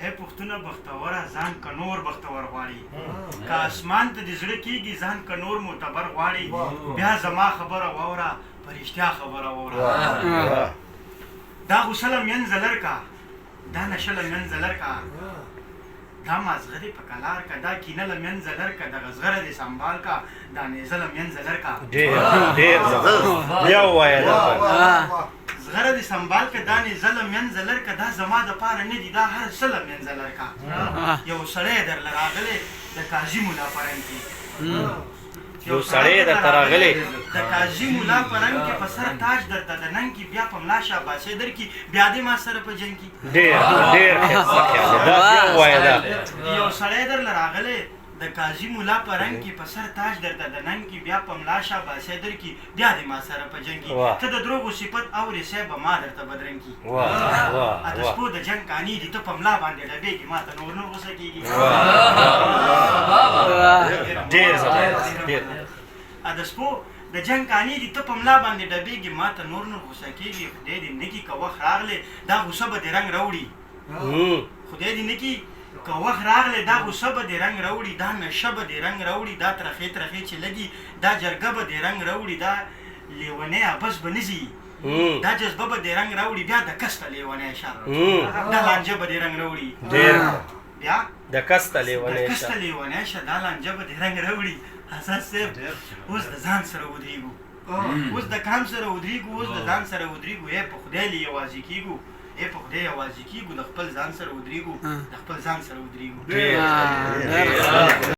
ای پښتونه بختوره، ځان که نور بختور غواړي، که اسمان ته دې زړه کېږي، ځان که نور معتبر غواړي، بیا زما خبره واوره، په رښتیا خبره واوره. دا غوسه له منځه لر کا، دا نشه له منځه لر کا، دا مازغه دې په کلار کا، دا کینه له منځه لر کا، دغه زغره دې سنبال کا، دا نیزه له منځه لر کا. ډېر ډېر زبردست، بیا ووایه دا. زغره دې سنبال که، دا نیزه له منځه لر که، دا زما د پاره نه دي، دا هر څه له منځه لر که. یو سړی درله راغلی د قاضي ملا په رنګ کې، یو سړی درته راغلی د قاضي ملا په رنګ کې، په سر تاج درته د ننګ کې، بیا په ملا شاباسي درکې، بیا دې ما سره په جنګ کې. ډېر ډېر ښایسته خیال دی، دا بیا ووایه دا. یو سړی درله راغلی د قاضي ملا په رنګ کې، په سر تاج درته د ننګ کې، بیا په ملا شاباسي درکې، بیا دې ما سره په جنګ کې. ته د دروغو صفت اورې صاحب، ما درته بدرنګ کی. واه واه. د سپو د جنګ کانی دي، ته په ملا باندې ډبېږي، ما ته نور نور غوسه کېږي. ډېر زبردست، ډېر. د سپو د جنګ کانی دي، ته په ملا باندې ډبېږي، ما ته نور نور غوسه کېږي. خدای دې نه کي که وخت راغلی دا غوسه به دې رنګ راوړي. خدای دې نه کي که وخت راغلی دا غوسه به دې رنګ راوړي، دا نشه به دې رنګ راوړي، دا ترخې ترخې چې لګي، دا جرګه به دې رنګ راوړي، دا لیونی عبس به نه ځي، دا جذبه به دې رنګ راوړي، بیا د کسته لیونی شه، دا لانجه به دې رنګ راوړي. ډېر. بیا د کسته لیونی د کسته لیونی شه، دا لانجه به دې رنګ راوړي. اساس صاحب، اوس د ځان سره ودرېږو، اوس د کام سره ودرېږو، اوس د ځان سره ودرېږو. ای په خدای له یوازې کېږو، ای په خدای یوازې کېږو، د خپل ځان سره ودرېږو، د خپل ځان سره ودرېږو. ډېر.